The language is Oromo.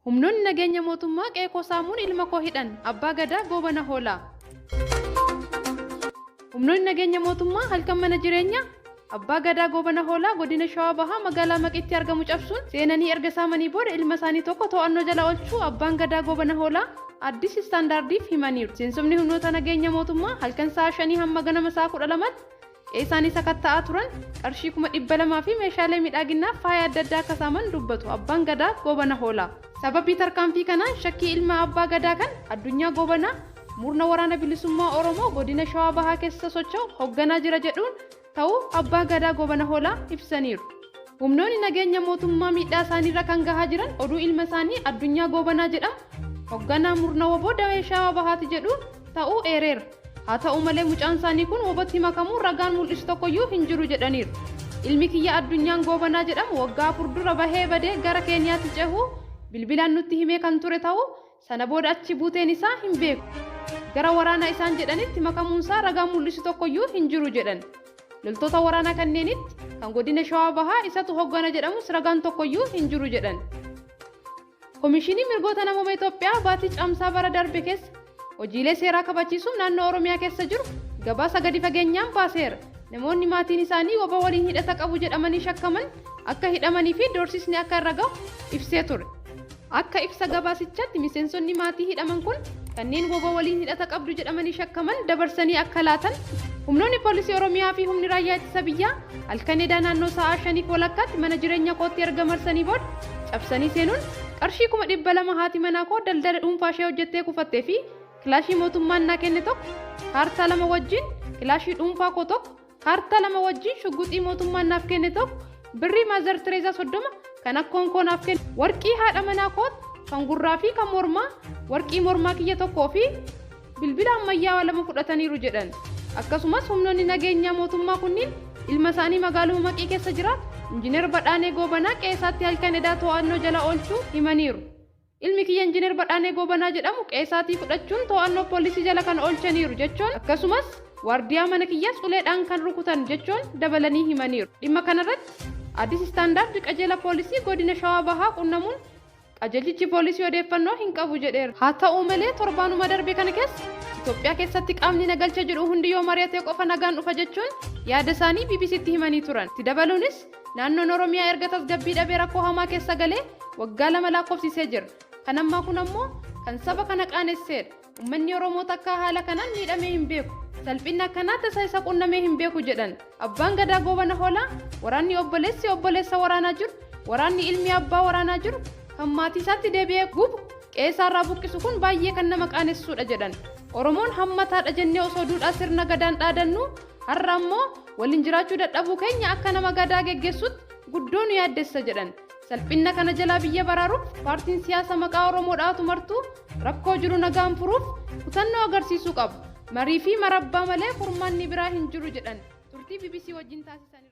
Humnoonni nageenya mootummaa qe'ee koo saamuun ilma koo hidhan Abbaa Gadaa Goobana Hoolaa. Humnoonni nageenya mootummaa halkan mana jireenyaa Abbaa Gadaa Goobana Hoolaa godina Shawaa Bahaa magaalaa Maqiitti argamu cabsuun seenanii erga saamanii booda ilma isaanii tokko to'annoo jala oolchuu Abbaan Gadaa Goobana Hoolaa Addis Standardiif himaniiru. Miseensonni humnoota nageenya mootummaa halkan sa'a 5 hamma ganama sa'a 12tti qe'ee isaanii sakatta'aa turan qarshii 200,000 fi meeshaalee miidhaaginnaaf faaya adda addaa akka saaman dubbatu Abbaan Gadaa Goobana Hoolaa. Sababii tarkaanfii kanaan shakkii ilma Abbaa Gadaa kan Addunyaa Goobanaa murna Waraana Bilisummaa Oromoo godina Shawaa Bahaa keessa socho'u hogganaa jira jedhuun ta'uu Abbaa Gadaa Goobana Hoolaa ibsaniiru. Humnoonni nageenya mootummaa miidhaa isaaniirra kan gahaa jiran oduu ilma isaanii Addunyaa Goobanaa jedhamu hogganaa murna wbo damee Shawaa Bahaati jedhuun ta'uu eereera. Haa ta'u malee mucaan isaanii kun wbotti makamuu ragaan mul'isu tokkoyyuu hin jiru jedhaniiru. Ilmi kiyya Addunyaan Goobanaa jedhamu waggaa 4 dura bahee badee gara Keeniyaatti cehuu bilbilaan nutti himee kan ture ta'uu sana booda achi buuteen isaa hin beeku. Gara waraana isaan jedhanitti makamuunsaa ragaan mul'isu tokkoyyuu hin jiru jedhan. Loltoota waraanaa kanneenitti kan godina Shawaa Bahaa isatu hoggana jedhamus ragaan tokkoyyuu hin jiru jedhan. Komishinii Mirgoota Namooma Itoophiyaa baatii Caamsaa bara darbe keessa hojiilee seeraa kabachiisuuf naannoo Oromiyaa keessa jiru gabaasa gadi fageenyaan baaseera. Namoonni maatiin isaanii wbo waliin hidhata qabu jedhamanii shakkaman akka hidhamanii fi doorsisni akka irra gahu ibsee ture. Akka ibsa gabaasichaatti miseensonni maatii hidhaman kun kanneen wbo waliin hidhata qabdu jedhamanii shakkaman dabarsanii akka laatan humnoonni poolisii Oromiyaa fi humni raayyaa ittisa biyyaa halkan edaa naannoo sa'aa shaniif walakkaatti mana jireenya kootti erga marsanii booda cabsanii seenuun qarshii 200,000 haati manaa koo daldala dhuunfaa ishee hojjettee kufattee fi kilaashii mootummaan naa kenne tokko kaartaa lama wajjin kilaashii dhuunfaa koo tokko Kaartaa 2 wajjin shugguxii mootummaan naaf kenne tokko, birrii Maazar Tireezaa 30 kan akkoon koo naaf kenne, warqii haadha manaa koot kan gurraa fi kan mormaa, warqii mormaa kiyya tokkoo fi bilbila ammayyaawaa 2 fudhataniiru jedhan. Akkasumas humnoonni nageenyaa mootummaa kunniin ilma isaanii magaaluma Maqii keessa jiraatu Injiinar Badhaanee Goobanaa qe'eesaatti halkan edaa to'annoo jala oolchuu himaniiru. Ilmi kiyya Injiinar Badhaanee Goobanaa jedhamu qe'eesaatii fudhachuun to'annoo poolisii jala kan oolchaniiru jechuun akkasumas waardiyaa mana kiyyaas uleedhaan kan rukutan jechuun dabalanii himaniiru. Dhimma kanarratti Addis Standard qajeela poolisii godina Shawaa Bahaa qunnamuun qajeelchichi poolisii odeeffannoo hin qabu jedheera. Haa ta'u malee torbaanuma darbe kana keessa Itoophiyaa keessatti qaamni na galcha jedhu hundi yoo mari'ate qofa nagaan dhufa jechuun yaada isaanii BBCtti himanii turan. Itti dabaluunis Naannoon Oromiyaa erga tasgabbii dhabee rakkoo hamaa keessa galee waggaa 2 laakkofsisee jira. Kan ammaa kun ammoo kan saba kana qaanesseedha. Ummanni Oromoo takkaa haala kanaan miidhamee hin beeku. Salphinni akkanaa tasa isa qunnamee hin beeku jedhan. Abbaan Gadaa Goobana Hoolaa waraanni obboleessi obboleessa waraanaa jiru, waraanni ilmi abbaa waraanaa jiru kan maatiisaatti deebi'ee gubu, qe'eesaarraa buqqisu kun baay'ee kan nama qaanessuudha jedhan. Oromoon hammataadha jennee osoo duudhaa sirna Gadaan dhaadannuu Har'a ammoo waliin jiraachuu dadhabuu keenya akka nama Gadaa geggeessuutti guddoo nu yaaddessa jedhan. Salphinna kana jalaa biyya baraaruuf paartiin siyaasa maqaa Oromoo dhahatu martuu rakkoo jiru nagaan furuuf kutannoo agarsiisuu qaba. Marii fi marabbaa malee furmaanni biraa hin jiru jedhan turtii bbc wajjin taasisaniin.